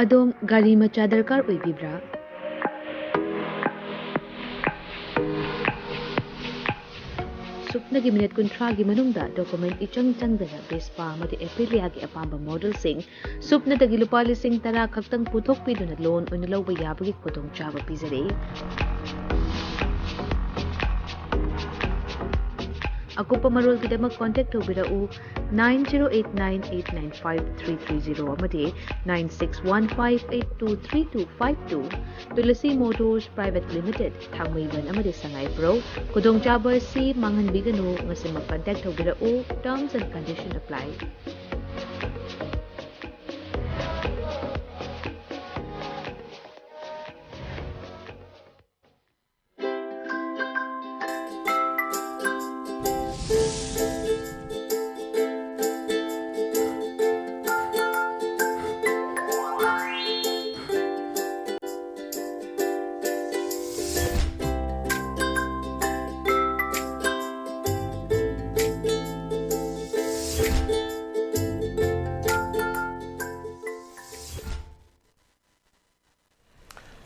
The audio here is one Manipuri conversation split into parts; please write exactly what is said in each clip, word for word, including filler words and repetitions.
ꯑꯗꯣꯝ ꯒꯥꯔꯤ ꯃꯆꯥ ꯗꯔꯀꯥꯔ ꯑꯣꯏꯕꯤꯕ꯭ꯔꯥ? ꯁꯨꯞꯅꯒꯤ ꯃꯤꯅꯤꯠ ꯀꯨꯟꯊ꯭ꯔꯥꯒꯤ ꯃꯅꯨꯡꯗ ꯗꯣꯀꯨꯃꯦꯟ ꯏꯆꯪ ꯆꯪꯗꯅ ꯚꯦꯁꯄꯥ ꯑꯃꯗꯤ ꯑꯦꯄꯤꯂꯤꯌꯥꯒꯤ ꯑꯄꯥꯝꯕ ꯃꯣꯗꯦꯜꯁꯤꯡ ꯁꯨꯞꯅꯗꯒꯤ ꯂꯨꯄꯥ ꯂꯤꯁꯤꯡ ꯇꯔꯥ ꯈꯛꯇꯪ ꯄꯨꯊꯣꯛꯄꯤꯗꯨꯅ ꯂꯣꯟ ꯑꯣꯏꯅ ꯂꯧꯕ ꯌꯥꯕꯒꯤ ꯈꯨꯗꯣꯡꯆꯥꯕ ꯄꯤꯖꯔꯤ꯫ ꯑꯀꯨꯞꯄ ꯃꯔꯣꯜꯒꯤꯗꯃꯛ ꯀꯣꯟꯇꯦꯛ ꯇꯧꯕꯤꯔꯛꯎ, nine zero eight nine eight nine five three three zero ꯑꯃꯗꯤ nine six one five eight two three two five two꯫ Tulsi motors private limited, Thangmeiband ꯑꯃꯗꯤ ꯁꯉꯥꯏꯄ꯭ꯔꯧ꯫ ꯈꯨꯗꯣꯡꯆꯥꯕ ꯑꯁꯤ ꯃꯥꯡꯍꯟꯕꯤꯒꯅꯨ꯫ ꯉꯁꯤꯃꯛ ꯀꯟꯇꯦꯛ ꯇꯧꯕꯤꯔꯛꯎ꯫ Terms and condition apply꯫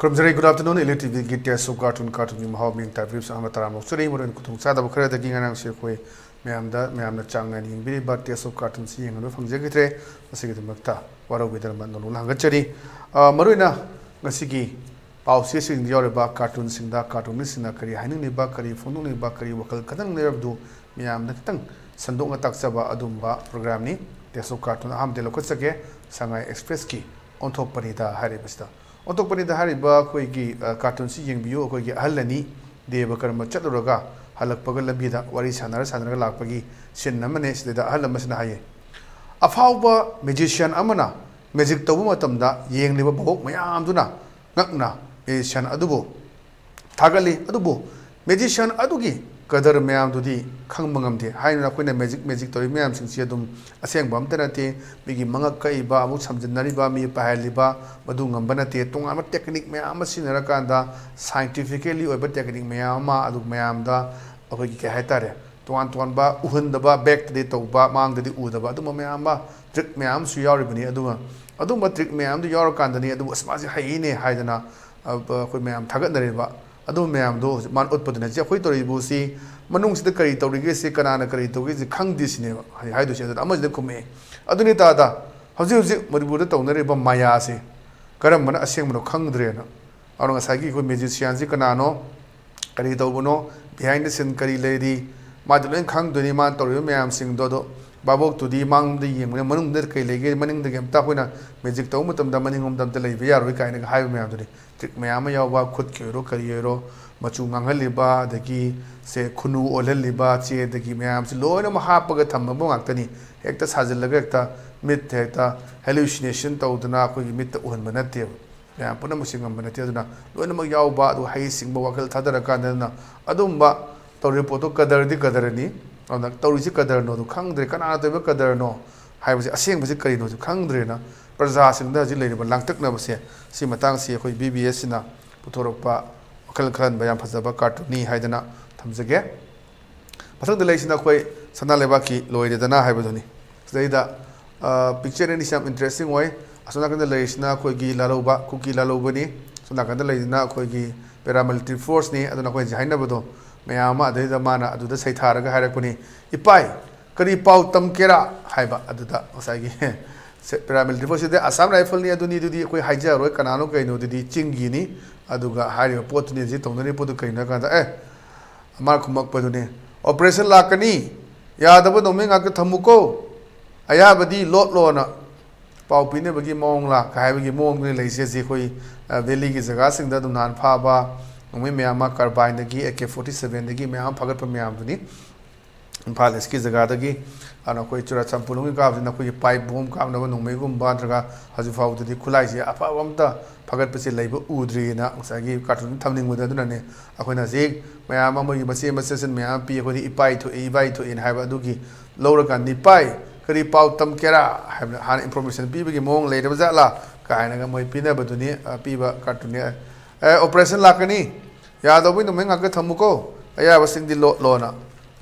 ꯈꯨꯔꯨꯝꯖꯔꯤ꯫ Good afternoon, Elite ꯇꯤꯚꯤꯒꯤ Taste of Cartoon, ꯀꯥꯔꯇꯨꯟꯒꯤ ꯃꯍꯥꯎ ꯃꯤꯡ ꯇꯥꯕꯤꯔꯤꯕꯁꯨ ꯑꯍꯥꯟꯕ ꯇꯔꯥꯝꯅ ꯑꯣꯛꯆꯔꯤ꯫ ꯃꯔꯨꯑꯣꯏꯅ ꯈꯨꯗꯣꯡꯆꯥꯗꯕ ꯈꯔꯗꯒꯤ ꯉꯔꯥꯡꯁꯦ ꯑꯩꯈꯣꯏ ꯃꯌꯥꯝꯗ, ꯃꯌꯥꯝꯅ ꯆꯥꯡ ꯅꯥꯏꯅ ꯌꯦꯡꯕꯤꯔꯤꯕ Taste of Cartoonꯁꯤ ꯌꯦꯡꯍꯟꯕ ꯐꯪꯖꯈꯤꯗ꯭ꯔꯦ꯫ ꯃꯁꯤꯒꯤꯗꯃꯛꯇ ꯋꯥꯔꯧꯕꯤꯗꯅꯕ ꯅꯣꯂꯨꯛꯅ ꯍꯪꯒꯠꯆꯔꯤ꯫ ꯑ, ꯃꯔꯨꯑꯣꯏꯅ ꯉꯁꯤꯒꯤ ꯄꯥꯎꯆꯦꯁꯤꯡꯗ ꯌꯥꯎꯔꯤꯕ ꯀꯥꯔꯇꯨꯟꯁꯤꯡꯗ ꯀꯥꯔꯇꯨꯅꯤꯁꯁꯤꯡꯅ ꯀꯔꯤ ꯍꯥꯏꯅꯤꯡꯂꯤꯕ, ꯀꯔꯤ ꯐꯣꯡꯗꯣꯛꯅꯤꯡꯂꯤꯕ, ꯀꯔꯤ ꯋꯥꯈꯜ ꯈꯟꯅꯅꯤꯡꯂꯤꯕ ꯍꯥꯏꯕꯗꯨ ꯃꯌꯥꯝꯗ ꯈꯤꯇꯪ ꯁꯟꯗꯣꯛꯅ ꯇꯥꯛꯆꯕ ꯑꯗꯨꯒꯨꯝꯕ programꯅꯤ꯫ Taste of Cartoon ꯑꯍꯥꯟꯕꯗ ꯂꯧꯈꯠꯆꯒꯦ, ꯁꯉꯥꯏ ꯑꯦꯛꯁꯄ꯭ꯔꯦꯁꯀꯤ ꯑꯣꯟꯊꯣꯛꯄꯅꯤꯗ ꯍꯥꯏꯔꯤꯕꯁꯤꯗ꯫ ꯑꯣꯟꯊꯣꯛꯄꯅꯤꯗ ꯍꯥꯏꯔꯤꯕ ꯑꯩꯈꯣꯏꯒꯤ, ꯑ, ꯀꯥꯔꯇꯨꯟꯁꯤ ꯌꯦꯡꯕꯤꯌꯨ꯫ ꯑꯩꯈꯣꯏꯒꯤ ꯑꯍꯜ ꯑꯅꯤ ꯗꯦꯕ ꯀꯔꯃ ꯆꯠꯂꯨꯔꯒ ꯍꯜꯂꯛꯄꯒ ꯂꯝꯕꯤꯗ ꯋꯥꯔꯤ ꯁꯥꯟꯅꯔ ꯁꯥꯟꯅꯔꯒ ꯂꯥꯛꯄꯒꯤ scene ꯑꯃꯅꯦ꯫ ꯁꯤꯗꯩꯗ ꯑꯍꯜ ꯑꯃꯁꯤꯅ ꯍꯥꯏꯌꯦ, "ꯑꯐꯥꯎꯕ magician ꯑꯃꯅ magic ꯇꯧꯕ ꯃꯇꯝꯗ ꯌꯦꯡꯂꯤꯕ ꯚꯥꯕꯣꯛ ꯃꯌꯥꯝꯗꯨꯅ ꯉꯛꯅ magician ꯑꯗꯨꯕꯨ ꯊꯥꯒꯠꯂꯤ, ꯑꯗꯨꯕꯨ magician ꯑꯗꯨꯒꯤ ꯀꯗꯔ ꯃꯌꯥꯝꯗꯨꯗꯤ ꯈꯪꯕ ꯉꯝꯗꯦ꯫ ꯍꯥꯏꯗꯨꯅ ꯑꯩꯈꯣꯏꯅ magic, magic ꯇꯧꯔꯤ ꯃꯌꯥꯝꯁꯤꯡꯁꯤ ꯑꯗꯨꯝ ꯑꯁꯦꯡꯕ ꯑꯝꯇ ꯅꯠꯇꯦ꯫ ꯃꯤꯒꯤ ꯃꯉꯛ ꯀꯛꯏꯕ, ꯑꯃꯨꯛ ꯁꯝꯖꯤꯟꯅꯔꯤꯕ, ꯃꯤ ꯄꯥꯏꯍꯜꯂꯤꯕ, ꯃꯗꯨ ꯉꯝꯕ ꯅꯠꯇꯦ꯫ ꯇꯣꯉꯥꯟꯕ technique ꯃꯌꯥꯝ ꯑꯃ ꯁꯤꯖꯤꯟꯅꯔꯀꯥꯟꯗ, scientifically ꯑꯣꯏꯕ technique ꯃꯌꯥꯝ ꯑꯃ, ꯑꯗꯨ ꯃꯌꯥꯝꯗ ꯑꯩꯈꯣꯏꯒꯤ ꯀꯩ ꯍꯥꯏꯇꯥꯔꯦ, ꯇꯣꯉꯥꯟ ꯇꯣꯉꯥꯟꯕ ꯎꯍꯟꯗꯕ, backꯇꯗꯤ ꯇꯧꯕ, ꯃꯥꯡꯗꯗꯤ ꯎꯗꯕ, ꯑꯗꯨꯝꯕ ꯃꯌꯥꯝ ꯑꯃ, trick ꯃꯌꯥꯝ ꯑꯃꯁꯨ ꯌꯥꯎꯔꯤꯕꯅꯤ꯫ ꯑꯗꯨꯒ ꯑꯗꯨꯝꯕ ꯇ꯭ꯔꯤꯛ ꯃꯌꯥꯝꯗꯨ ꯌꯥꯎꯔꯀꯥꯟꯗꯅꯤ꯫ ꯑꯗꯨꯕꯨ ꯑꯁ, ꯃꯥꯁꯦ ꯍꯩꯅꯦ ꯍꯥꯏꯗꯅ, ꯑ, ꯑꯩꯈꯣꯏ ꯃꯌꯥꯝ ꯊꯥꯒꯠꯅꯔꯤꯕ ꯑꯗꯨꯝꯕ ꯃꯌꯥꯝꯗꯣ ꯍꯧꯖꯤꯛ ꯃꯥꯅ ꯎꯠꯄꯗꯨꯅ, ꯍꯧꯖꯤꯛ ꯑꯩꯈꯣꯏ ꯇꯧꯔꯤꯕꯁꯤ ꯃꯅꯨꯡꯁꯤꯗ ꯀꯔꯤ ꯇꯧꯔꯤꯒꯦ, ꯁꯤ ꯀꯅꯥꯅ ꯀꯔꯤ ꯇꯧꯒꯦ, ꯁꯤ ꯈꯪꯗꯦ ꯁꯤꯅꯦꯕ ꯍꯥꯏ-, ꯍꯥꯏꯗꯣꯏꯁꯦ꯫ ꯑꯗꯨꯗ ꯑꯃꯁꯤꯅ ꯈꯨꯝꯃꯛꯑꯦ, "ꯑꯗꯨꯅꯤ ꯇꯥꯗ, ꯍꯧꯖꯤꯛ ꯍꯧꯖꯤꯛ ꯃꯅꯤꯄꯨꯔꯗ ꯇꯧꯅꯔꯤꯕ ꯃꯌꯥꯁꯦ ꯀꯔꯝꯕꯅ ꯑꯁꯦꯡꯕꯅꯣ ꯈꯪꯗ꯭ꯔꯦꯅ"꯫ ꯑꯗꯨꯅ ꯉꯁꯥꯏꯒꯤ ꯑꯩꯈꯣꯏ ꯃꯦꯖꯤꯁꯤꯌꯥꯟꯁꯤ ꯀꯅꯥꯅꯣ, ꯀꯔꯤ ꯇꯧꯕꯅꯣ, behind the scene ꯀꯔꯤ ꯂꯩꯔꯤ, ꯃꯥꯗꯤ ꯂꯣꯏ ꯈꯪꯗꯣꯏꯅꯤ, ꯃꯥꯅ ꯇꯧꯔꯤꯕ ꯃꯌꯥꯝꯁꯤꯡꯗꯣ꯫ ꯑꯗꯣ ꯚꯥꯕꯣꯛꯇꯨꯗꯤ ꯃꯥꯡꯗ ꯌꯦꯡꯕꯅꯤ, ꯃꯅꯨꯡꯗ ꯀꯩ ꯂꯩꯒꯦ, ꯃꯅꯤꯡꯗꯒꯤ ꯑꯝꯇ ꯑꯩꯈꯣꯏꯅ ꯃꯦꯖꯤꯛ ꯇꯧꯕ ꯃꯇꯝꯗ ꯃꯅꯤꯡꯂꯣꯝꯗ ꯑꯝꯇ ꯂꯩꯕ ꯌꯥꯔꯣꯏ ꯀꯥꯏꯅꯒ ꯍꯥꯏꯕ ꯃꯌꯥꯝꯗꯨꯅꯤ꯫ ꯇ꯭ꯔꯤꯛ ꯃꯌꯥꯝ ꯑꯃ ꯌꯥꯎꯕ, ꯈꯨꯠꯀꯤ ꯑꯣꯏꯔꯣ ꯀꯔꯤ ꯑꯣꯏꯔꯣ, ꯃꯆꯨ ꯉꯥꯡꯍꯜꯂꯤꯕ, ꯑꯗꯒꯤ ꯁꯦ ꯈꯨꯅꯨ ꯑꯣꯜꯍꯜꯂꯤꯕ, ꯆꯦꯗꯒꯤ ꯃꯌꯥꯝꯁꯤ ꯂꯣꯏꯅꯃꯛ ꯍꯥꯞꯄꯒ ꯊꯝꯃꯕ ꯉꯥꯛꯇꯅꯤ꯫ ꯍꯦꯛꯇ ꯁꯥꯖꯤꯜꯂꯒ ꯍꯦꯛꯇ ꯃꯤꯠꯇ ꯍꯦꯛꯇ hallucination ꯇꯧꯗꯅ ꯑꯩꯈꯣꯏꯒꯤ ꯃꯤꯠꯇ ꯎꯍꯟꯕ ꯅꯠꯇꯦꯕ꯫ ꯃꯌꯥꯝ ꯄꯨꯝꯅꯃꯛꯁꯤ ꯉꯝꯕ ꯅꯠꯇꯦ꯫ ꯑꯗꯨꯅ ꯂꯣꯏꯅꯃꯛ ꯌꯥꯎꯕ, ꯑꯗꯨꯒ ꯍꯩꯁꯤꯡꯕ ꯋꯥꯈꯜ ꯊꯥꯗꯔꯀꯥꯟꯗ ꯑꯗꯨꯅ ꯑꯗꯨꯝꯕ ꯇꯧꯔꯤꯕ ꯄꯣꯠꯇꯣ ꯀꯗꯔꯗꯤ ꯀꯗꯔꯅꯤ꯫ ꯑꯗꯨꯅ ꯇꯧꯔꯤꯁꯤ ꯀꯗꯔꯅꯣꯗꯣ ꯈꯪꯗ꯭ꯔꯦ, ꯀꯅꯥꯅ ꯇꯧꯔꯤꯕ ꯀꯗꯔꯅꯣ ꯍꯥꯏꯕꯁꯦ, ꯑꯁꯦꯡꯕꯁꯤ ꯀꯔꯤꯅꯣꯁꯨ ꯈꯪꯗ꯭ꯔꯦꯅ ꯄ꯭ꯔꯖꯥꯁꯤꯡꯗ ꯍꯧꯖꯤꯛ ꯂꯩꯔꯤꯕ ꯂꯥꯡꯇꯛꯅꯕꯁꯦ, ꯁꯤ ꯃꯇꯥꯡꯁꯤ ꯑꯩꯈꯣꯏ ꯕꯤ ꯕꯤ ꯑꯦꯁꯁꯤꯅ ꯄꯨꯊꯣꯔꯛꯄ ꯋꯥꯈꯜ ꯈꯜꯍꯟꯕ ꯌꯥꯝ ꯐꯖꯕ ꯀꯥꯔꯇꯨꯟꯅꯤ ꯍꯥꯏꯗꯅ ꯊꯝꯖꯒꯦ꯫ ꯃꯊꯪꯗ ꯂꯩꯔꯤꯁꯤꯅ ꯑꯩꯈꯣꯏ ꯁꯅꯥ ꯂꯩꯕꯥꯛꯀꯤ ꯂꯣꯏꯔꯦꯗꯅ ꯍꯥꯏꯕꯗꯨꯅꯤ꯫ ꯁꯤꯗꯩꯗ, ꯑ, ꯄꯤꯛꯆꯔ ꯑꯅꯤꯁꯤ ꯌꯥꯝ interesting ꯑꯣꯏ꯫ ꯑꯁꯣꯝ ꯅꯥꯀꯟꯗ ꯂꯩꯔꯤꯁꯤꯅ ꯑꯩꯈꯣꯏꯒꯤ ꯂꯥꯂꯧꯕ, ꯀꯨꯀꯤ ꯂꯥꯂꯧꯕꯅꯤ꯫ ꯑꯁꯣꯝ ꯅꯥꯀꯟꯗ ꯂꯩꯔꯤꯁꯤꯅ ꯑꯩꯈꯣꯏꯒꯤ paramilitary forceꯅꯤ꯫ ꯑꯗꯨꯅ ꯑꯩꯈꯣꯏ ꯍꯧꯖꯤꯛ ꯍꯥꯏꯅꯕꯗꯣ ꯃꯌꯥꯝ ꯑꯃ ꯑꯗꯩꯗ ꯃꯥꯅ ꯑꯗꯨꯗ ꯁꯩꯊꯥꯔꯒ ꯍꯥꯏꯔꯛꯄꯅꯤ, "ꯏꯄꯥꯏ, ꯀꯔꯤ ꯄꯥꯎ ꯇꯝꯀꯦꯔꯥ?" ꯍꯥꯏꯕ꯫ ꯑꯗꯨꯗ ꯉꯁꯥꯏꯒꯤ paramilitary force ꯁꯤꯗꯤ Assam Rifleꯅꯤ, ꯑꯗꯨꯅꯤ, ꯑꯗꯨꯗꯤ ꯑꯩꯈꯣꯏ ꯍꯥꯏꯖꯔꯔꯣꯏ ꯀꯅꯥꯅꯣ ꯀꯩꯅꯣ, ꯑꯗꯨꯗꯤ ꯆꯤꯡꯒꯤꯅꯤ꯫ ꯑꯗꯨꯒ ꯍꯥꯏꯔꯤꯕ ꯄꯣꯠꯇꯨꯅꯤ ꯍꯧꯖꯤꯛ ꯇꯧꯅꯔꯤꯕ ꯄꯣꯠꯇꯨ ꯀꯩꯅꯣ ꯍꯥꯏ ꯀꯥꯟꯗ, ꯑꯦ, ꯃꯥꯅ ꯈꯨꯝꯃꯛꯄꯗꯨꯅꯤ, "Operation ꯂꯥꯛꯀꯅꯤ, ꯌꯥꯗꯕ ꯅꯣꯡꯃꯩ ꯉꯥꯛꯇ ꯊꯝꯃꯨꯀꯣ, ꯑꯌꯥꯕꯗꯤ ꯂꯣꯠꯂꯣꯅ" ꯄꯥꯎ ꯄꯤꯅꯕꯒꯤ ꯃꯑꯣꯡꯂꯥ ꯀ ꯍꯥꯏꯕꯒꯤ ꯃꯑꯣꯡꯗꯨꯅꯤ ꯂꯩꯔꯤꯁꯦ꯫ ꯑꯁꯤ ꯑꯩꯈꯣꯏ, ꯑ, valleyꯒꯤ ꯖꯒꯥꯁꯤꯡꯗ ꯑꯗꯨꯝ ꯅꯍꯥꯟ ꯐꯥꯕ ꯅꯣꯡꯃꯩ ꯃꯌꯥꯝ ꯑꯃ, carbineꯗꯒꯤ, A K forty sevenꯗꯒꯤ ꯃꯌꯥꯝ ꯑꯃ ꯐꯥꯒꯠꯄ ꯃꯌꯥꯝꯗꯨꯅꯤ꯫ ꯏꯝꯐꯥꯜ Eastꯀꯤ ꯖꯒꯥꯗꯒꯤ, ꯑꯗꯨꯅ ꯑꯩꯈꯣꯏ ꯆꯨꯔꯆꯥꯟꯄꯨꯔꯂꯣꯝꯒꯤ ꯀꯥꯕꯁꯤꯅ ꯑꯩꯈꯣꯏꯒꯤ pipe bomb ꯀꯥꯞꯅꯕ ꯅꯣꯡꯃꯩꯒꯨꯝꯕ ꯅꯠꯇ꯭ꯔꯒ ꯍꯧꯖꯤꯛ ꯐꯥꯎꯕꯗꯗꯤ ꯈꯨꯠꯂꯥꯏꯁꯦ ꯑꯐꯕ ꯑꯝꯇ ꯐꯒꯠꯄꯁꯦ ꯂꯩꯕ ꯎꯗ꯭ꯔꯤꯑꯅ ꯉꯁꯥꯏꯒꯤ ꯀꯥꯔꯇꯨꯟ ꯊꯝꯅꯤꯡꯕꯗ꯫ ꯑꯗꯨꯅꯅꯦ ꯑꯩꯈꯣꯏꯅ ꯍꯧꯖꯤꯛ ꯃꯌꯥꯝ ꯑꯃ ꯃꯣꯏꯒꯤ ꯃꯆꯦ ꯃꯆꯦꯁꯤꯡ ꯃꯌꯥꯝ ꯑꯃ ꯄꯤ, ꯑꯩꯈꯣꯏꯗꯤ ꯏꯄꯥꯏ ꯊꯣꯛꯑꯦ, ꯏꯕꯥꯏ ꯊꯣꯛꯑꯦꯅ ꯍꯥꯏꯕ ꯑꯗꯨꯒꯤ ꯂꯧꯔꯀꯥꯟꯗ, "ꯏꯄꯥꯏ, ꯀꯔꯤ ꯄꯥꯎ ꯇꯝꯀꯦꯔꯥ?" ꯍꯥꯏꯕ ꯍꯥꯟꯅ information ꯄꯤꯕꯒꯤ ꯃꯑꯣꯡ ꯂꯩꯔꯕ ꯖꯥꯠꯂꯥ ꯀꯥꯏꯅꯒ ꯃꯣꯏ ꯄꯤꯅꯕꯗꯨꯅꯤ, ꯑ, ꯄꯤꯕ ꯀꯥꯔꯇꯨꯟꯅꯤ꯫ "ꯑꯦ, operation ꯂꯥꯛꯀꯅꯤ, ꯌꯥꯗꯧꯕꯩ ꯅꯣꯡꯃꯩ ꯉꯥꯛꯇ ꯊꯝꯃꯨꯀꯣ, ꯑꯌꯥꯕꯁꯤꯡꯗꯤ ꯂꯣꯠꯂꯣꯅ"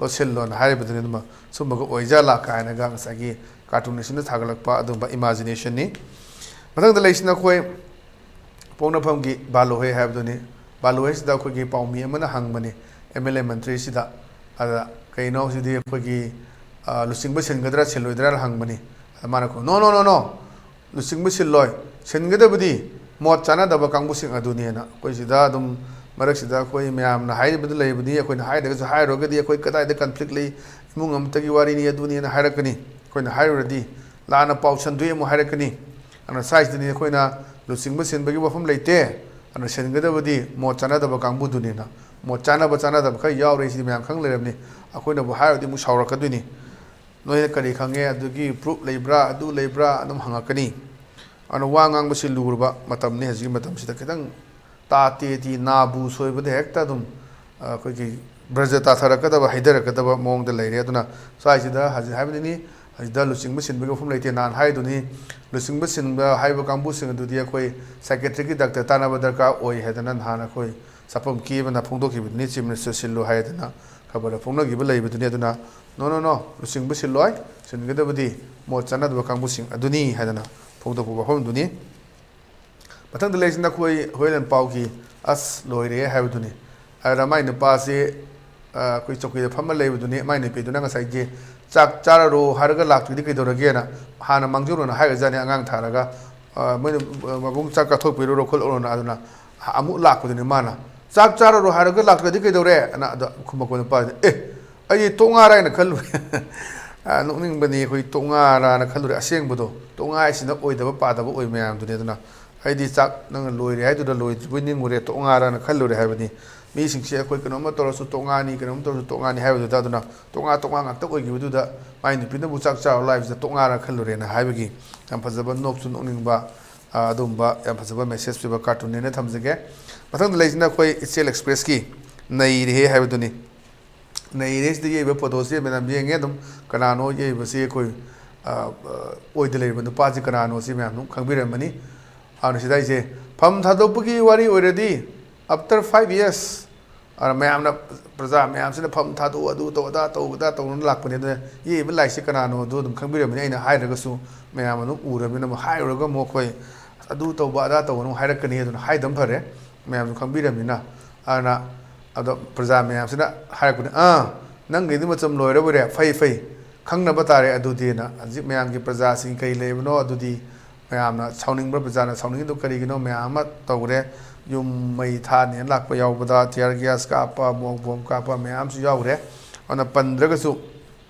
ꯂꯣꯠꯁꯤꯜꯂꯣꯅ ꯍꯥꯏꯔꯤꯕꯗꯨꯅꯤ꯫ ꯑꯗꯨꯃ ꯁꯨꯝꯕꯒ ꯑꯣꯏꯖꯥꯠꯂꯥ ꯀꯥꯏꯅꯒ ꯉꯁꯥꯏꯒꯤ ꯀꯥꯔꯇꯨꯟ ꯑꯁꯤꯅ ꯊꯥꯒꯠꯂꯛꯄ ꯑꯗꯨꯝꯕ ꯏꯃꯥꯖꯤꯅꯦꯁꯟꯅꯤ꯫ ꯃꯊꯪꯗ ꯂꯩꯁꯤꯅ ꯑꯩꯈꯣꯏ ꯄꯣꯛꯅꯐꯝꯒꯤ ꯕꯥꯂꯣꯍꯦ ꯍꯥꯏꯕꯗꯨꯅꯤ꯫ ꯕꯥꯂꯣꯍꯦꯁꯤꯗ ꯑꯩꯈꯣꯏꯒꯤ ꯄꯥꯎꯃꯤ ꯑꯃꯅ ꯍꯪꯕꯅꯤ, ꯑꯦꯝ ꯑꯦꯜ ꯑꯦ ꯃꯟꯇ꯭ꯔꯤꯁꯤꯗ꯫ ꯑꯗ ꯀꯩꯅꯣ ꯁꯤꯗꯤ ꯑꯩꯈꯣꯏꯒꯤ, ꯑ, ꯂꯨꯆꯤꯡꯕ ꯁꯤꯟꯒꯗ꯭ꯔꯥ ꯁꯤꯜꯂꯣꯏꯗ꯭ꯔꯥꯅ ꯍꯪꯕꯅꯤ꯫ ꯑꯗ ꯃꯥꯅ ꯈꯨꯝ, "No, no, no, no, ꯂꯨꯆꯤꯡꯕ ꯁꯤꯜꯂꯣꯏ꯫ ꯁꯤꯟꯒꯗꯕꯗꯤ ꯃꯣꯠ ꯆꯥꯟꯅꯗꯕ ꯀꯥꯡꯕꯨꯁꯤꯡ ꯑꯗꯨꯅꯦꯅ"꯫ ꯑꯩꯈꯣꯏ ꯁꯤꯗ ꯑꯗꯨꯝ ꯃꯔꯛꯁꯤꯗ ꯑꯩꯈꯣꯏ ꯃꯌꯥꯝꯅ ꯍꯥꯏꯔꯤꯕꯗꯨ ꯂꯩꯕꯅꯤ, ꯑꯩꯈꯣꯏꯅ ꯍꯥꯏꯗ꯭ꯔꯒꯁꯨ ꯍꯥꯏꯔꯨꯔꯒꯗꯤ ꯑꯩꯈꯣꯏ ꯀꯗꯥꯏꯗ ꯀꯟꯐ꯭ꯂꯤꯛ ꯂꯩ, ꯏꯃꯨꯡ ꯑꯃꯠꯇꯒꯤ ꯋꯥꯔꯤꯅꯤ ꯑꯗꯨꯅꯦꯅ ꯍꯥꯏꯔꯛꯀꯅꯤ꯫ ꯑꯩꯈꯣꯏꯅ ꯍꯥꯏꯔꯨꯔꯗꯤ ꯂꯥꯟꯅ ꯄꯥꯎ ꯁꯟꯗꯣꯛꯑꯦ ꯑꯃꯨꯛ ꯍꯥꯏꯔꯛꯀꯅꯤ꯫ ꯑꯗꯨꯅ ꯁ꯭ꯋꯥꯏꯁꯤꯗꯅꯤ ꯑꯩꯈꯣꯏꯅ ꯂꯨꯆꯤꯡꯕ ꯁꯤꯟꯕꯒꯤ ꯋꯥꯐꯝ ꯂꯩꯇꯦ, ꯑꯗꯨꯅ ꯁꯤꯟꯒꯗꯕꯗꯤ ꯃꯣꯠ ꯆꯥꯟꯅꯗꯕ ꯀꯥꯡꯕꯨꯗꯨꯅꯤꯅ꯫ ꯃꯣꯠ ꯆꯥꯟꯅꯕ ꯆꯥꯟꯅꯗꯕ ꯈꯔ ꯌꯥꯎꯔꯦ, ꯁꯤꯗꯤ ꯃꯌꯥꯝ ꯈꯪ ꯂꯩꯔꯕꯅꯤ꯫ ꯑꯩꯈꯣꯏꯅꯕꯨ ꯍꯥꯏꯔꯨꯔꯗꯤ ꯑꯃꯨꯛ ꯁꯥꯎꯔꯛꯀꯗꯣꯏꯅꯤ꯫ "ꯅꯣꯏꯅ ꯀꯔꯤ ꯈꯪꯉꯦ? ꯑꯗꯨꯒꯤ ꯄ꯭ꯔꯨꯞ ꯂꯩꯕ꯭ꯔꯥ? ꯑꯗꯨ ꯂꯩꯕ꯭ꯔꯥ?" ꯑꯗꯨꯝ ꯍꯪꯉꯛꯀꯅꯤ꯫ ꯑꯗꯨꯅ ꯋꯥ ꯉꯥꯡꯕꯁꯤ ꯂꯨꯔꯕ ꯃꯇꯝꯅꯤ ꯍꯧꯖꯤꯛꯀꯤ ꯃꯇꯝꯁꯤꯗ꯫ ꯈꯤꯇꯪ ꯇꯥ ꯇꯦꯗꯤ ꯅꯥꯕꯨ ꯁꯣꯏꯕꯗ ꯍꯦꯛꯇ ꯑꯗꯨꯝ, ꯑ, ꯑꯩꯈꯣꯏꯒꯤ ꯕ꯭ꯔꯖ ꯇꯥꯊꯔꯛꯀꯗꯕ, ꯍꯩꯊꯔꯛꯀꯗꯕ ꯃꯑꯣꯡꯗ ꯂꯩꯔꯦ꯫ ꯑꯗꯨꯅ ꯁ꯭ꯋꯥꯏꯁꯤꯗ ꯍꯧꯖꯤꯛ ꯍꯥꯏꯕꯗꯨꯅꯤ, ꯍꯧꯖꯤꯛꯇ ꯂꯨꯆꯤꯡꯕ ꯁꯤꯟꯕꯒꯤ ꯋꯥꯐꯝ ꯂꯩꯇꯦ꯫ ꯅꯍꯥꯟ ꯍꯥꯏꯗꯨꯅꯤ, ꯂꯨꯆꯤꯡꯕ ꯁꯤꯟꯕ ꯍꯥꯏꯕ ꯀꯥꯡꯕꯨꯁꯤꯡ ꯑꯗꯨꯗꯤ ꯑꯩꯈꯣꯏ ꯁꯥꯏꯀꯦꯇ꯭ꯔꯤꯛꯀꯤ ꯗꯥꯛꯇꯔ ꯇꯥꯟꯅꯕ ꯗꯔꯀꯥꯔ ꯑꯣꯏ ꯍꯥꯏꯗꯅ ꯅꯍꯥꯟ ꯑꯩꯈꯣꯏ ꯆꯥꯐꯝ ꯀꯦ ꯑꯃꯅ ꯐꯣꯡꯗꯣꯛꯈꯤꯕꯗꯨꯅꯤ, ꯆꯤꯐ ꯃꯤꯅꯤꯁꯇꯔ ꯁꯤꯜꯂꯨ ꯍꯥꯏꯗꯅ ꯈꯕꯔꯗ ꯐꯣꯡꯅꯈꯤꯕ ꯂꯩꯕꯗꯨꯅꯤ꯫ ꯑꯗꯨꯅ "No, no, no, ꯂꯨꯆꯤꯡꯕ ꯁꯤꯜꯂꯣꯏ, ꯁꯤꯟꯒꯗꯕꯗꯤ ꯃꯣꯠ ꯆꯥꯟꯅꯗꯕ ꯀꯥꯡꯕꯨꯁꯤꯡ ꯑꯗꯨꯅꯤ" ꯍꯥꯏꯗꯅ ꯐꯣꯡꯗꯣꯛꯄ ꯋꯥꯐꯝꯗꯨꯅꯤ꯫ ꯃꯊꯪꯗ ꯂꯩꯔꯤꯁꯤꯅ ꯑꯩꯈꯣꯏ ꯍꯣꯏ ꯂꯟꯄꯥꯎꯒꯤ "ꯑꯁ ꯂꯣꯏꯔꯦ" ꯍꯥꯏꯕꯗꯨꯅꯤ꯫ ꯑꯗꯨꯗ ꯃꯥꯏ ꯅꯨꯄꯥꯁꯤ, ꯑ, ꯑꯩꯈꯣꯏ ꯆꯧꯀꯤꯗ ꯐꯝꯃ ꯂꯩꯕꯗꯨꯅꯤ꯫ ꯃꯥꯏ ꯅꯨꯄꯤꯗꯨꯅ ꯉꯁꯥꯏꯒꯤ "ꯆꯥꯛ ꯆꯥꯔꯔꯣ ꯍꯥꯏꯔꯒ ꯂꯥꯛꯇ꯭ꯔꯗꯤ ꯀꯩꯗꯧꯔꯒꯦꯅ" ꯍꯥꯟꯅ ꯃꯥꯡꯖꯧꯅꯅ ꯍꯥꯏꯈ꯭ꯔꯖꯥꯠꯅꯤ ꯑꯉꯥꯡ ꯊꯥꯔꯒ, ꯑ, "ꯃꯣꯏꯅ, ꯑ, ꯃꯕꯨꯡ ꯆꯥꯛ ꯆꯥꯊꯣꯛꯄꯤꯔꯨꯔꯣ ꯈꯣꯠꯂꯨꯔꯣꯅ"꯫ ꯑꯗꯨꯅ ꯑꯃꯨꯛ ꯂꯥꯛꯄꯗꯨꯅꯤ ꯃꯥꯅ "ꯆꯥꯛ ꯆꯥꯔꯔꯣ ꯍꯥꯏꯔꯒ ꯂꯥꯛꯇ꯭ꯔꯗꯤ ꯀꯩꯗꯧꯔꯦ?" ꯑꯅ꯫ ꯑꯗ ꯈꯨꯝꯃꯛꯄ ꯅꯨꯄꯥꯁꯤꯅ, "ꯑꯦ, ꯑꯩꯗꯤ ꯇꯣꯛꯉꯥꯔ ꯍꯥꯏꯅ ꯈꯜꯂꯨꯔꯦ"꯫ ꯑ, ꯅꯣꯛꯅꯤꯡꯕꯅꯤ, ꯑꯩꯈꯣꯏ ꯇꯣꯛꯉꯥꯔꯅ ꯈꯜꯂꯨꯔꯦ꯫ ꯑꯁꯦꯡꯕꯗꯣ ꯇꯣꯛꯉꯥ ꯍꯥꯏꯁꯤꯅ ꯑꯣꯏꯗꯕ ꯄꯥꯗꯕ ꯑꯣꯏ ꯃꯌꯥꯝꯗꯨꯅꯤ꯫ ꯑꯗꯨꯅ ꯑꯩꯗꯤ ꯆꯥꯛ ꯅꯪꯅ ꯂꯣꯏꯔꯦ ꯍꯥꯏꯗꯨꯗ ꯂꯣꯏꯗ꯭ꯔꯤꯕꯣꯏ ꯅꯤꯡꯉꯨꯔꯦ, ꯇꯣꯛꯉꯥꯔꯅ ꯈꯜꯂꯨꯔꯦ ꯍꯥꯏꯕꯅꯤ꯫ ꯃꯤꯁꯤꯡꯁꯦ ꯑꯩꯈꯣꯏ ꯀꯩꯅꯣꯝꯃ ꯇꯧꯔꯁꯨ ꯇꯣꯛꯉꯥꯅꯤ, ꯀꯩꯅꯣꯝꯃ ꯇꯧꯔꯁꯨ ꯇꯣꯛꯉꯥꯅꯤ ꯍꯥꯏꯕꯗꯨꯗ, ꯑꯗꯨꯅ ꯇꯣꯛꯉꯥ ꯇꯣꯛꯉꯥ ꯉꯥꯛꯇ ꯑꯣꯏꯈꯤꯕꯗꯨꯗ ꯃꯥꯏ ꯅꯨꯄꯤꯅꯕꯨ ꯆꯥꯛ ꯆꯥꯔꯣ ꯂꯥꯛꯏꯕꯁꯤꯗ ꯇꯣꯛꯉꯥꯔ ꯈꯜꯂꯨꯔꯦꯅ ꯍꯥꯏꯕꯒꯤ ꯌꯥꯝ ꯐꯖꯕ, ꯅꯣꯛꯁꯨ ꯅꯣꯛꯅꯤꯡꯕ, ꯑ, ꯑꯗꯨꯒꯨꯝꯕ ꯌꯥꯝ ꯐꯖꯕ ꯃꯦꯁꯦꯖ ꯄꯤꯕ ꯀꯥꯔꯇꯨꯟꯅꯦꯅ ꯊꯝꯖꯒꯦ꯫ ꯃꯊꯪꯗ ꯂꯩꯁꯤꯅ ꯑꯩꯈꯣꯏ ꯏꯆꯦꯜ ꯑꯦꯛꯁꯄ꯭ꯔꯦꯁꯀꯤ "ꯅꯩꯔꯦꯍꯦ" ꯍꯥꯏꯕꯗꯨꯅꯤ꯫ ꯅꯩꯔꯦ ꯁꯤꯗ ꯌꯩꯕ ꯐꯣꯇꯣꯁꯤ ꯃꯌꯥꯝ ꯌꯦꯡꯉꯦ ꯑꯗꯨꯝ꯫ ꯀꯅꯥꯅꯣ ꯌꯩꯕꯁꯤ? ꯑꯩꯈꯣꯏ, ꯑ, ꯑ, ꯑꯣꯏꯗ ꯂꯩꯔꯤꯕ ꯅꯨꯄꯥꯁꯤ ꯀꯅꯥꯅꯣ ꯁꯤ ꯃꯌꯥꯝ ꯑꯗꯨꯝ ꯈꯪꯕꯤꯔꯝꯃꯅꯤ꯫ ꯑꯗꯨꯅ ꯁꯤꯗ ꯑꯩꯁꯦ ꯐꯝ ꯊꯥꯗꯣꯛꯄꯒꯤ ꯋꯥꯔꯤ ꯑꯣꯏꯔꯗꯤ, after five years, ꯑꯗꯨꯅ ꯃꯌꯥꯝꯅ, ꯄ꯭ꯔꯖꯥ ꯃꯌꯥꯝꯁꯤꯅ ꯐꯝ ꯊꯥꯗꯣꯛꯎ, ꯑꯗꯨ ꯇꯧ, ꯑꯗꯥ ꯇꯧ, ꯑꯗꯥ ꯇꯧꯅ ꯂꯥꯛꯄꯅꯦ꯫ ꯑꯗꯨꯅ ꯌꯦꯛꯏꯕ ꯂꯥꯏꯔꯤꯛꯁꯦ ꯀꯅꯥꯅꯣ ꯑꯗꯨ ꯑꯗꯨꯝ ꯈꯪꯕꯤꯔꯝꯃꯅꯤ꯫ ꯑꯩꯅ ꯍꯥꯏꯔꯒꯁꯨ ꯃꯌꯥꯝ ꯑꯗꯨꯝ ꯎꯔꯕꯅꯤꯅ, ꯑꯃꯨꯛ ꯍꯥꯏꯔꯨꯔꯒ ꯑꯃꯨꯛ ꯑꯩꯈꯣꯏ ꯑꯗꯨ ꯇꯧꯕ, ꯑꯗꯥ ꯇꯧꯕꯅ ꯑꯃꯨꯛ ꯍꯥꯏꯔꯛꯀꯅꯤ꯫ ꯑꯗꯨꯅ ꯍꯥꯏꯗꯕꯅ ꯐꯔꯦ, ꯃꯌꯥꯝꯁꯨ ꯈꯪꯕꯤꯔꯝꯅꯤꯅ꯫ ꯑꯗꯨꯅ ꯑꯗꯣ ꯄ꯭ꯔꯖꯥ ꯃꯌꯥꯝꯁꯤꯅ ꯍꯥꯏꯔꯛꯄꯅꯦ, "ꯑꯥ, ꯅꯪꯒꯤꯗꯤ ꯃꯇꯝ ꯂꯣꯏꯔꯕꯣꯏꯔꯦ, ꯐꯩ, ꯐꯩ, ꯈꯪꯅꯕ ꯇꯥꯔꯦ ꯑꯗꯨꯗꯤꯅ"꯫ ꯍꯧꯖꯤꯛ ꯃꯌꯥꯝꯒꯤ ꯄ꯭ꯔꯖꯥꯁꯤꯡ ꯀꯔꯤ ꯂꯩꯕꯅꯣ ꯑꯗꯨꯗꯤ, ꯃꯌꯥꯝꯅ ꯁꯥꯎꯅꯤꯡꯕ꯭ꯔꯥ, ꯄ꯭ꯔꯖꯥꯅ ꯁꯥꯎꯅꯤꯡꯉꯤꯗꯣ ꯀꯔꯤꯒꯤꯅꯣ? ꯃꯌꯥꯝ ꯑꯃ ꯇꯧꯈ꯭ꯔꯦ꯫ ꯌꯨꯝ ꯃꯩ ꯊꯥꯅꯦꯅ ꯂꯥꯛꯄ ꯌꯥꯎꯕꯗ, tear gas ꯀꯥꯞꯄ, ꯃꯣꯛ ꯕꯣꯝ ꯀꯥꯞꯄ ꯃꯌꯥꯝꯁꯨ ꯌꯥꯎꯈ꯭ꯔꯦ꯫ ꯑꯗꯨꯅ ꯄꯟꯗ꯭ꯔꯒꯁꯨ,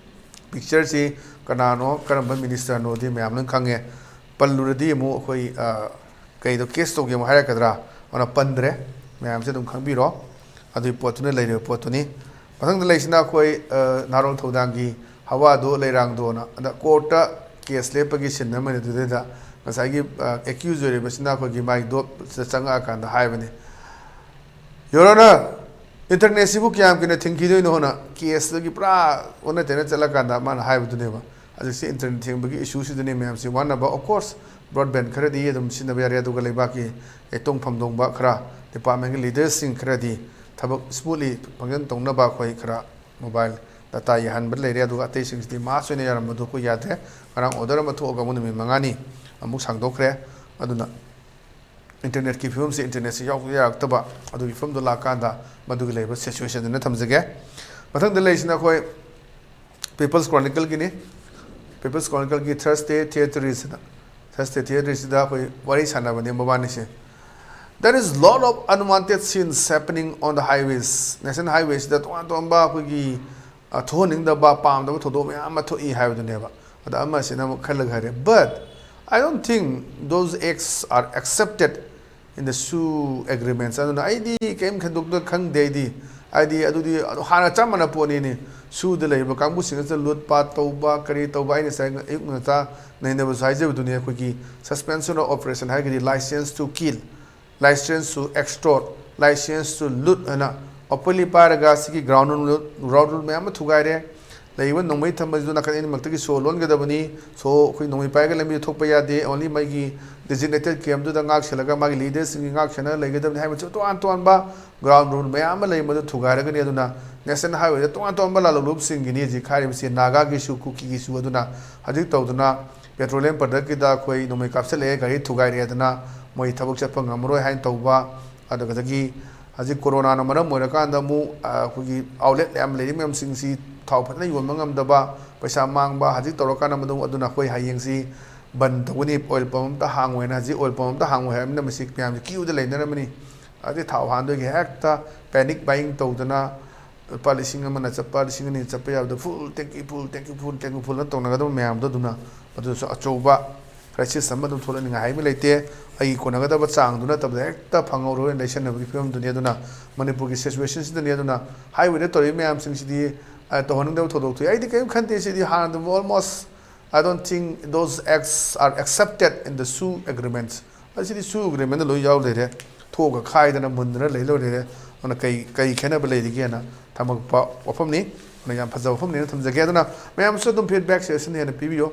ꯄꯤꯛꯆꯔꯁꯤ ꯀꯅꯥꯅꯣ, ꯀꯔꯝꯕ ꯃꯤꯅꯤꯁꯇꯔꯅꯣꯗꯤ ꯃꯌꯥꯝ ꯂꯣꯏ ꯈꯪꯉꯦ꯫ ꯄꯜꯂꯨꯔꯗꯤ ꯑꯃꯨꯛ ꯑꯩꯈꯣꯏ, ꯑ, ꯀꯩꯗꯣ, ꯀꯦꯁ ꯇꯧꯒꯦ ꯑꯃꯨꯛ ꯍꯥꯏꯔꯛꯀꯗ꯭ꯔꯥ? ꯑꯗꯨꯅ ꯄꯟꯗ꯭ꯔꯦ꯫ ꯃꯌꯥꯝꯁꯦ ꯑꯗꯨꯝ ꯈꯪꯕꯤꯔꯣ꯫ ꯑꯗꯨꯒꯤ ꯄꯣꯠꯇꯨꯅ ꯂꯩꯔꯤꯕ ꯄꯣꯠꯇꯨꯅꯤ꯫ ꯃꯊꯪꯗ ꯂꯩꯁꯤꯅ ꯑꯩꯈꯣꯏ, ꯑ, ꯅꯥꯔꯣꯜ ꯊꯧꯗꯥꯡꯒꯤ ꯍꯋꯥꯗꯣ ꯂꯩꯔꯥꯡꯗꯣꯅ, ꯑꯗ ꯀꯣꯔꯠꯇ ꯀꯦꯁ ꯂꯦꯞꯄꯒꯤ ꯁꯤꯟ ꯑꯃꯅꯤ꯫ ꯑꯗꯨꯗꯩꯗ ꯉꯁꯥꯏꯒꯤ, ꯑ, ꯑꯦꯀ꯭ꯌꯨꯖ ꯑꯣꯏꯔꯤꯕꯁꯤꯅ ꯑꯩꯈꯣꯏꯒꯤ ꯃꯥꯏ ꯗꯣꯞꯁꯤꯗ ꯆꯪꯉꯛꯑꯀꯥꯟꯗ ꯍꯥꯏꯕꯅꯤ, "Your Honour, ꯏꯟꯇꯔꯅꯦꯠꯁꯤꯕꯨ ꯀꯌꯥꯝ ꯀꯨꯏꯅ ꯊꯤꯡꯈꯤꯗꯣꯏꯅꯣꯅ?" ꯀꯦꯁꯇꯒꯤ ꯄꯨꯔꯥ ꯑꯣꯟꯅ ꯇꯩꯅ ꯆꯠꯂꯀꯥꯟꯗ ꯃꯥꯅ ꯍꯥꯏꯕꯗꯨꯅꯦꯕ꯫ ꯍꯧꯖꯤꯛꯁꯤ ꯏꯟꯇꯔꯅꯦꯠ ꯊꯤꯡꯕꯒꯤ ꯏꯁꯨꯁꯤꯗꯅꯤ ꯃꯌꯥꯝꯁꯤ ꯋꯥꯅꯕ꯫ Of course, broadband ꯈꯔꯗꯤ ꯑꯗꯨꯝ ꯁꯤꯖꯤꯟꯅꯕ ꯌꯥꯔꯦ, ꯑꯗꯨꯒ ꯂꯩꯕꯥꯛꯀꯤ ꯌꯩꯇꯣꯡ ꯐꯝꯗꯣꯡꯕ ꯈꯔ, department ꯀꯤ leaders ꯁꯤꯡ ꯈꯔꯗꯤ ꯊꯕꯛ smoothly function ꯇꯧꯅꯕ ꯑꯩꯈꯣꯏ ꯈꯔ mobile data ꯌꯥꯍꯟꯕ ꯂꯩꯔꯦ, ꯑꯗꯨꯒ ꯑꯇꯩꯁꯤꯡꯁꯤꯗꯤ mass ꯑꯣꯏꯅ ꯌꯥꯔꯝꯕꯗꯣ ꯑꯩꯈꯣꯏ ꯌꯥꯗ꯭ꯔꯦ꯫ ꯉꯔꯥꯡ order ꯑꯃ ꯊꯣꯛꯑꯒ ꯑꯃꯨꯛ ꯅꯨꯃꯤꯠ ꯃꯉꯥꯅꯤ ꯑꯃꯨꯛ ꯁꯥꯡꯗꯣꯛꯈ꯭ꯔꯦ꯫ ꯑꯗꯨꯅ ꯏꯟꯇꯔꯅꯦꯠꯀꯤ ꯐꯤꯕꯝꯁꯦ, ꯏꯟꯇꯔꯅꯦꯠꯁꯦ ꯌꯥꯎꯕ ꯌꯥꯔꯛꯇꯕ, ꯑꯗꯨꯒꯤ ꯐꯤꯕꯝꯗꯣ ꯂꯥꯛꯀꯥꯟꯗ ꯃꯗꯨꯒꯤ ꯂꯩꯕ situation ꯗꯨꯅ ꯊꯝꯖꯒꯦ꯫ ꯃꯊꯪꯗ ꯂꯩꯔꯤꯁꯤꯅ ꯑꯩꯈꯣꯏ People's Chronicle Guinea. People's Chronicle ꯒꯤ Thursday Theatres ꯍꯥꯏꯅ, Thursday Theatres ꯁꯤꯗ ꯑꯩꯈꯣꯏ ꯋꯥꯔꯤ ꯁꯥꯟꯅꯕꯅꯦ ꯃꯕꯥꯅꯤꯁꯦ꯫ "There is lot of unwanted scenes happening on the highways." National highway ꯁꯤꯗ ꯇꯣꯉꯥꯟ ꯇꯣꯉꯥꯟꯕ ꯑꯩꯈꯣꯏꯒꯤ, ꯑ, ꯊꯣꯛꯍꯟꯅꯤꯡꯗꯕ, ꯄꯥꯝꯗꯕ ꯊꯧꯗꯣꯛ ꯃꯌꯥꯝ ꯑꯃ ꯊꯣꯛꯏ ꯍꯥꯏꯕꯗꯨꯅꯦꯕ꯫ ꯑꯗ ꯑꯃꯁꯤꯅ ꯑꯃꯨꯛ ꯈꯜꯂꯒ ꯍꯥꯏꯔꯦ, "But I don't think those acts are accepted in the SoO agreements." ꯑꯗꯨꯅ ꯑꯩꯗꯤ ꯀꯔꯤꯝ ꯈꯟꯗꯣꯛꯇ ꯈꯪꯗꯦ꯫ ꯑꯩꯗꯤ, ꯍꯥꯏꯗꯤ, ꯑꯗꯨꯗꯤ ꯑꯗꯨ ꯍꯥꯟꯅ ꯆꯞ ꯃꯥꯟꯅ ꯄꯣꯠꯅꯤꯅꯦ꯫ SoO ꯗ ꯂꯩꯔꯤꯕ ꯀꯥꯡꯕꯨꯁꯤꯡ ꯑꯁꯤꯗ ꯂꯨꯠ ꯄꯥꯠ ꯇꯧꯕ, ꯀꯔꯤ ꯇꯧꯕ, ꯑꯩꯅ ꯉꯁꯥꯏ ꯑꯌꯨꯛ ꯉꯟꯇꯥ ꯅꯩꯅꯕꯁꯨ ꯍꯥꯏꯖꯕꯗꯨꯅꯤ, ꯑꯩꯈꯣꯏꯒꯤ suspension of operation ꯍꯥꯏꯔꯒꯗꯤ license to kill, license to extort, license to loot ꯍꯥꯏꯅ openly ꯄꯥꯏꯔꯒ ꯁꯤꯒꯤ ground rule, ground rule ꯃꯌꯥꯝ ꯑꯃ ꯊꯨꯒꯥꯏꯔꯦ꯫ ꯂꯩꯔꯤꯕ ꯅꯣꯡꯃꯩ ꯊꯝꯕꯁꯤꯁꯨ ꯅꯥꯀꯟ ꯑꯅꯤꯃꯛꯇꯒꯤ ꯁꯣ ꯂꯣꯟꯒꯗꯕꯅꯤ꯫ ꯁꯣ, ꯑꯩꯈꯣꯏ ꯅꯣꯡꯃꯩ ꯄꯥꯏꯔꯒ ꯂꯝꯕꯤꯗ ꯊꯣꯛꯄ ꯌꯥꯗꯦ꯫ Only ꯃꯥꯒꯤ designated camp ꯗꯨꯗ ꯉꯥꯛ ꯁꯦꯜꯂꯒ ꯃꯥꯒꯤ leader ꯁꯤꯡꯒꯤ ꯉꯥꯛ ꯁꯦꯟꯅ ꯂꯩꯒꯗꯕꯅꯤ ꯍꯥꯏꯕꯁꯤ ꯇꯣꯉꯥꯟ ꯇꯣꯉꯥꯟꯕ ground rule ꯃꯌꯥꯝ ꯑꯃ ꯂꯩ, ꯃꯗꯨ ꯊꯨꯒꯥꯏꯔꯒꯅꯤ꯫ ꯑꯗꯨꯅ national highway ꯗ ꯇꯣꯉꯥꯟ ꯇꯣꯉꯥꯟꯕ ꯂꯥꯜꯍꯧꯂꯨꯞꯁꯤꯡꯒꯤꯅꯤ ꯍꯧꯖꯤꯛ ꯍꯥꯏꯔꯤꯕꯁꯤ, ꯅꯥꯒꯥꯒꯤꯁꯨ, ꯀꯨꯀꯤꯒꯤꯁꯨ꯫ ꯑꯗꯨꯅ ꯍꯧꯖꯤꯛ ꯇꯧꯗꯨꯅ petroleum product ꯀꯤꯗ ꯑꯩꯈꯣꯏ ꯅꯣꯡꯃꯩ ꯀꯥꯞꯁꯤꯜꯂꯛꯑꯦ, ꯒꯥꯔꯤ ꯊꯨꯒꯥꯏꯔꯦ ꯍꯥꯏꯗꯅ ꯃꯣꯏ ꯊꯕꯛ ꯆꯠꯄ ꯉꯝꯃꯔꯣꯏ ꯍꯥꯏꯅ ꯇꯧꯕ꯫ ꯑꯗꯨꯗꯒꯤ ꯍꯧꯖꯤꯛ ꯀꯣꯔꯣꯅꯥꯅ ꯃꯔꯝ ꯑꯣꯏꯔꯀꯥꯟꯗ ꯑꯃꯨꯛ, ꯑ, ꯑꯩꯈꯣꯏꯒꯤ outlet ꯃꯌꯥꯝ ꯂꯩꯔꯤ ꯃꯌꯥꯝꯁꯤꯡꯁꯤ ꯊꯥꯎ ꯐꯖꯅ ꯌꯣꯟꯕ ꯉꯝꯗꯕ, ꯄꯩꯁꯥ ꯃꯥꯡꯕ, ꯍꯧꯖꯤꯛ ꯇꯧꯔꯀꯥꯟꯗ ꯃꯗꯨ, ꯑꯗꯨꯅ ꯑꯩꯈꯣꯏ ꯍꯌꯦꯡꯁꯤ ꯕꯟ ꯇꯧꯒꯅꯤ, oil pump ꯑꯝꯇ ꯍꯥꯡꯉꯣꯏꯅ꯫ ꯍꯧꯖꯤꯛ oil pump ꯑꯝꯇ ꯍꯥꯡꯉꯣꯏ ꯍꯥꯏꯕꯅꯤꯅ ꯃꯁꯤ ꯃꯌꯥꯝꯁꯦ queue ꯗ ꯂꯩꯅꯔꯝꯃꯅꯤ꯫ ꯑꯗꯩ ꯊꯥꯎ ꯍꯥꯟꯗꯣꯏꯒꯤ ꯍꯦꯛꯇ panic buying ꯇꯧꯗꯅ ꯂꯨꯄꯥ ꯂꯤꯁꯤꯡ ꯑꯃꯅ ꯆꯠꯄ, ꯂꯤꯁꯤꯡ ꯑꯅꯤ ꯆꯠꯄ ꯌꯥꯕꯗ full tanky, full tanky, full tanky, full ꯅ ꯇꯧꯅꯒꯗꯕ ꯃꯌꯥꯝꯗꯣ, ꯑꯗꯨꯅ ꯃꯗꯨꯁꯨ ꯑꯆꯧꯕ crisis ꯑꯃ ꯑꯗꯨꯝ ꯊꯣꯛꯂꯛꯅꯤꯡꯉꯥꯏ ꯍꯥꯏꯕ ꯂꯩꯇꯦ꯫ ꯑꯩꯒꯤ ꯀꯣꯟꯅꯒꯗꯕ ꯆꯥꯡꯗꯨ ꯅꯠꯇꯕꯗ ꯍꯦꯛꯇ ꯐꯪꯍꯧꯔꯣꯏꯅ ꯂꯩꯁꯟꯅꯕꯒꯤ ꯐꯤꯕꯝꯗꯨꯅꯤ꯫ ꯑꯗꯨꯅ ꯃꯅꯤꯄꯨꯔꯒꯤ situation ꯁꯤꯗꯅꯤ꯫ ꯑꯗꯨꯅ highway ꯗ ꯇꯧꯔꯤꯕ ꯃꯌꯥꯝꯁꯤꯡꯁꯤꯗꯤ, ꯑ, ꯇꯧꯍꯟꯅꯤꯡꯗꯕ ꯊꯧꯗꯣꯛ ꯊꯣꯛꯏ꯫ ꯑꯩꯗꯤ ꯀꯔꯤꯝ ꯈꯟꯗꯦ꯫ ꯁꯤꯗꯤ ꯍꯥꯟꯅꯗꯨ almost, I don't think those acts are accepted in the SoO agreements꯫ ꯑꯁꯤꯗꯤ SoO agreement ꯗ ꯂꯣꯏ ꯌꯥꯎ ꯂꯩꯔꯦ꯫ ꯊꯣꯛꯑꯒ ꯈꯥꯏꯗꯅ ꯃꯨꯟꯗꯅ ꯂꯩ ꯂꯣꯏꯔꯦ꯫ ꯑꯗꯨꯅ ꯀꯩ, ꯀꯩ ꯈꯦꯠꯅꯕ ꯂꯩꯔꯤꯒꯦꯅ ꯊꯝꯃꯛꯄ ꯋꯥꯐꯝꯅꯤ꯫ ꯑꯗꯨꯅ ꯌꯥꯝ ꯐꯖꯕ ꯋꯥꯐꯝꯅꯦꯅ ꯊꯝꯖꯒꯦ꯫ ꯑꯗꯨꯅ ꯃꯌꯥꯝꯁꯨ ꯑꯗꯨꯝ feedback suggestion ꯍꯦꯟꯅ ꯄꯤꯕꯤꯌꯨ꯫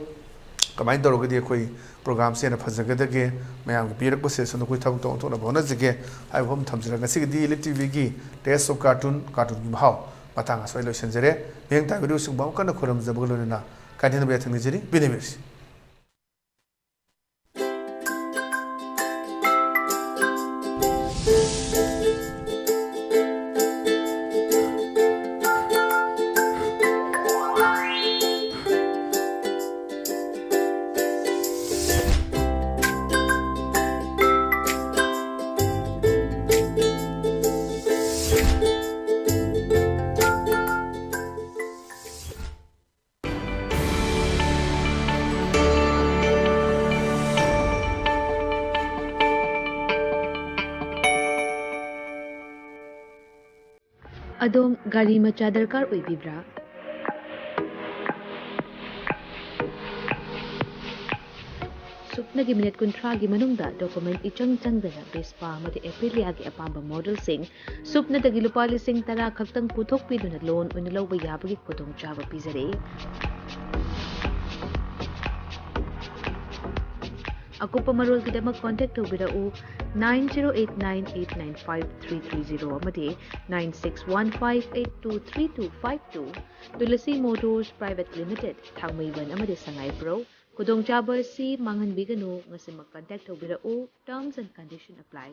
ꯀꯃꯥꯏꯅ ꯇꯧꯔꯒꯗꯤ ꯑꯩꯈꯣꯏ program ꯁꯦ ꯍꯦꯟꯅ ꯐꯖꯒꯗꯒꯦ? ꯃꯌꯥꯝꯒꯤ ꯄꯤꯔꯛꯄ suggestion ꯑꯩꯈꯣꯏ ꯊꯕꯛꯇ ꯑꯣꯟꯊꯣꯛꯅꯕ ꯍꯣꯠꯅꯖꯒꯦ ꯍꯥꯏꯕ ꯋꯥꯐꯝ ꯊꯝꯖꯔꯒ ꯉꯁꯤꯒꯤꯗꯤ Elite TV ꯒꯤ Taste of Cartoon, cartoon ꯒꯤ ꯃꯍꯥꯎ ꯃꯇꯥꯡ ꯑꯁ꯭ꯋꯥꯏ ꯂꯣꯏꯁꯤꯟꯖꯔꯦ꯫ ꯃꯤꯠꯌꯦꯡ ꯇꯥꯕꯤꯔꯤꯕ ꯁꯤꯒꯨꯝꯕ ꯑꯃ ꯀꯟꯅ ꯈꯣꯏꯔꯝꯖꯕꯒ ꯂꯣꯏꯅꯅ ꯀꯥꯏꯊꯅꯕ ꯌꯥꯊꯪ ꯅꯤꯖꯔꯤ꯫ ꯕꯤꯅꯤꯕꯤꯔꯁꯤ꯫ ꯑꯗꯣꯝ ꯒꯥꯔꯤ ꯃꯆꯥ ꯗꯔꯀꯥꯔ ꯑꯣꯏꯕꯤꯕ꯭ꯔꯥ? ꯁꯨꯞ ꯅꯒꯤ ꯃꯤꯅꯤꯠ ꯀꯨꯟꯊ꯭ꯔꯥꯒꯤ ꯃꯅꯨꯡꯗ ꯗꯣꯀꯨꯃꯦꯟ ꯏꯆꯪ ꯆꯪꯗꯅ ꯚꯦꯁꯄꯥ ꯑꯃꯗꯤ ꯑꯦꯄꯤꯂꯤꯌꯥꯒꯤ ꯑꯄꯥꯝꯕ ꯃꯣꯗꯦꯜꯁꯤꯡ ꯁꯨꯞꯅꯇꯒꯤ ꯂꯨꯄꯥ ꯂꯤꯁꯤꯡ ꯇꯔꯥ ꯈꯛꯇꯪ ꯄꯨꯊꯣꯛꯄꯤꯗꯨꯅ ꯂꯣꯟ ꯑꯣꯏꯅ ꯂꯧꯕ ꯌꯥꯕꯒꯤ ꯈꯨꯗꯣꯡꯆꯥꯕ ꯄꯤꯖꯔꯤ꯫ ꯑꯀꯨꯞꯄ ꯃꯔꯣꯜꯒꯤꯗꯃꯛ ꯀꯣꯟꯇꯦꯛ ꯇꯧꯕꯤꯔꯛꯎ nine zero eight nine eight nine five three three zero ꯑꯃꯗꯤ nine six one five eight two three two five two꯫ Tulsi motors private limited, Thangmeiband ꯑꯃꯗꯤ ꯁꯉꯥꯏꯄ꯭ꯔꯧ꯫ ꯈꯨꯗꯣꯡꯆꯥꯕ ꯑꯁꯤ ꯃꯥꯡꯍꯟꯕꯤꯒꯅꯨ꯫ ꯉꯁꯤꯃꯛ ꯀꯟꯇꯦꯛ ꯇꯧꯕꯤꯔꯛꯎ꯫ Terms and condition apply꯫